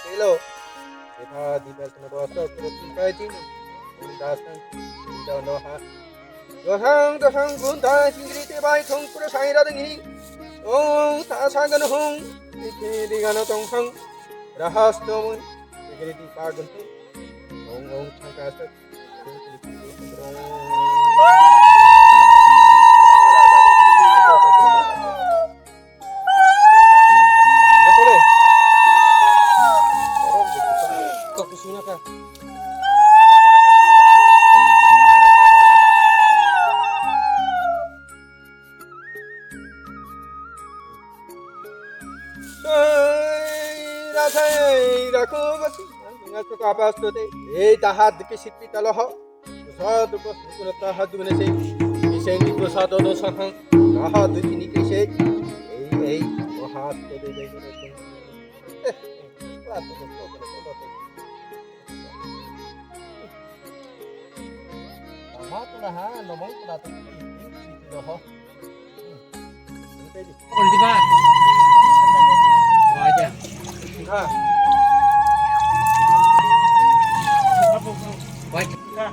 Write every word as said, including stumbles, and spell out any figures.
Hello. Eba diba suna bosto kuro tikai tin. Unda sang. Unda no ha. Dosang dosang gunta singri te bai thong kuro sai ra ding hi. Ong ta sa gan hong. Iti di gano tong sang. Rahas to mun. Singri di pa gun. Ong ong thang ka sa. Ei, rathai, rakho, basi, ang nga to kapas to te. Ei, tahat ke sitpi talo ho. Sa to ko, ko tahat du ne se. Isen di ko sa to do sa khang. Tahat du tini ke se. Ei, ei, tahat to de de de. Eh, eh, tahat to ko, ko, ko, ko. Tama tu dah, ha, nomong tu dah tu. Itu dah, ha. Ulti ba. Aja. Ha. Wajib. Ha?